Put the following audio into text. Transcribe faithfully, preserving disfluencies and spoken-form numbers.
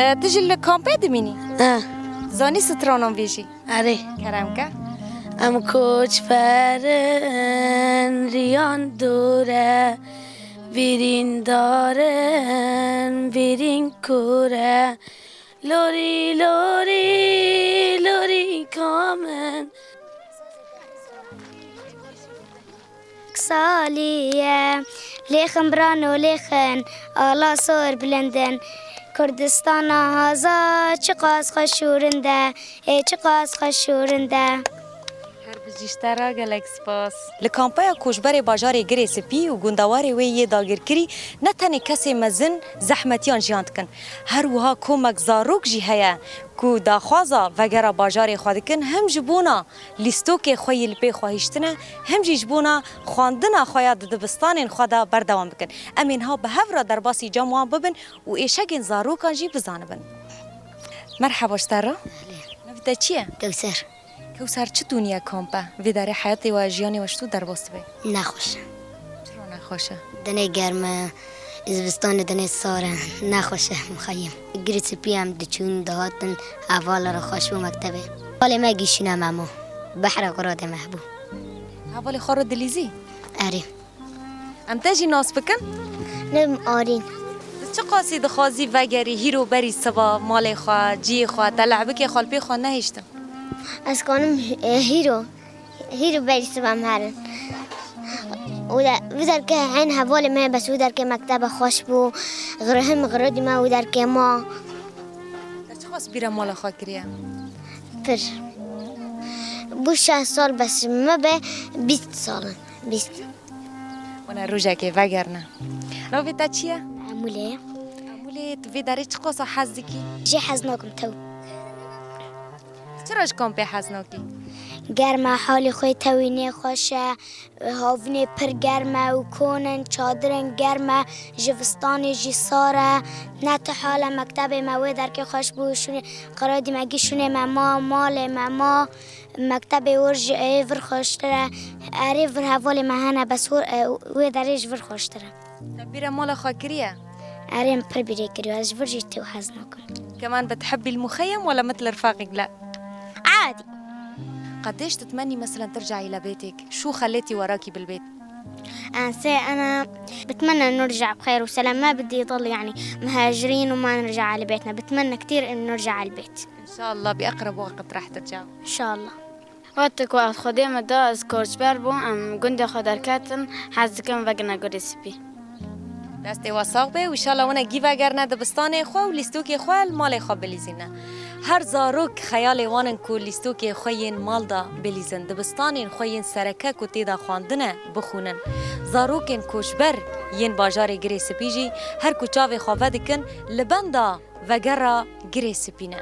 E, tu jî li kampê dimînî? Ha. Zanî stranan vêjî? Erê. Kerem ke. Em koçberin, riyan dûr e, birîndar in, birîn kûr e. Lorî, lorî, lorî kamin. Salî ye, lêxin birano lêxin, ala sor bilind in. Kurdistana aza çiqas xweş û rind e, ê çiqas xweş û rind e. Her bijî ji te re gelek spas. Li kampeya koçberê bajarê Girê Spî û gundewarê wê yê dagirkirî ne tenê kesê mezin zehmetiyan jiyan dikin. Her wiha komek zarok jî heye ku daxwaza vegera bajarê xwe dikin, hem ji bona lîstokê xwe yê li pê xwe hiştine, hem jî ji bona xwendina xwe ya di dibistanên xwe de berdewam bikin. Em ê niha bi hev re derbasî cem wan bibin û êşegên zarokan jî bizanibin. Merheba ji te re. Navê te çi ye? Kewser. Kewser, çi tûniye kampe? Vê derê heyatê we, jiyanê we ji tu derbas dibe? Nexweş e. Çira nexweş e? Dinê germ e, zivistanê dinê sar e. Nexweş e, mixeyim. Girê Spî em diçûn, dihatin, hevala re xweş bû mektebê. Hevalê me gîşîne me ma. Behrê xiradê me hebû. Hevalê xwe re dilîzî? Erê. Em te jî nas bikin? Navê min Arîn. Tu çiqasî dixwazî vegerî hîro berî siba malê xwe, ciyê xwe, te lehbikê xwe li pê xwe nehiştin? Ez kanim, e, hîro, hîro berî siba em herin. Û de, vî derkê eyn hevalê me, bes wî derkê mektebe xweş bû. Xirihim xiradî me wî derkê ma. Te çiqas bîra mala xwe kiriye? Pir. Bû şeş sal, bes me be bîst sal in. Bîst. Wana rojekê vegerine. Navê te çi ye? Emûlê. Emûlê, tu vê derê çiqasa hez dikî? Jê hez nakim tew. Tu çira ji kampê hez nakî? Germ e, halê xwe tewî nêxweş e, havînê pir germ e û kon in, çadirên germ e, jivistanê jî sar e, ne tu hal e, mektebê me wê derkê xweş bû, şûnê, xiradî me gî şûnê me ma, malê me ma. Mektebê wir ji ê vir xweştir e. Erê, vir hevalê me hene, bes wir, e, wê derê ji vir xweştir e. Te bîra mala xwe kiriye? Erê, min pir bîrê kiriye. Ez ji vir jî têw hez nakim. كمان بتحبي المخيم ولا مثل رفاقك لا؟ عادي. قديش تتمني مثلًا ترجعي لبيتك؟ شو خليتي وراكي بالبيت؟ أنا سي أنا بتمنى إنه نرجع بخير وسلام، ما بدي يضل يعني مهاجرين وما نرجع على بيتنا، بتمنى كتير إنه نرجع على البيت. إن شاء الله بأقرب وقت راح ترجعوا. إن شاء الله. Wextê ku ez Xwedê min da, ez koçber bûm, em gundê xwe derketin, hez dikim vegirine Gurê Spî. Destê we sax be û inşallah wina gî vegerine dibistanê xwe û lîstokê xwe li malê xwe bilîzîne. Her zarok xeyalê wan in ku lîstokê xwe yên mal de bilîzin, dibistanên xwe yên sereke ku tê de xwendine bixwînin. Zarokên koçber yên bajarê Girê Spî jî her ku çavê xwe vedikin, li benda vegera Girê Spî ne.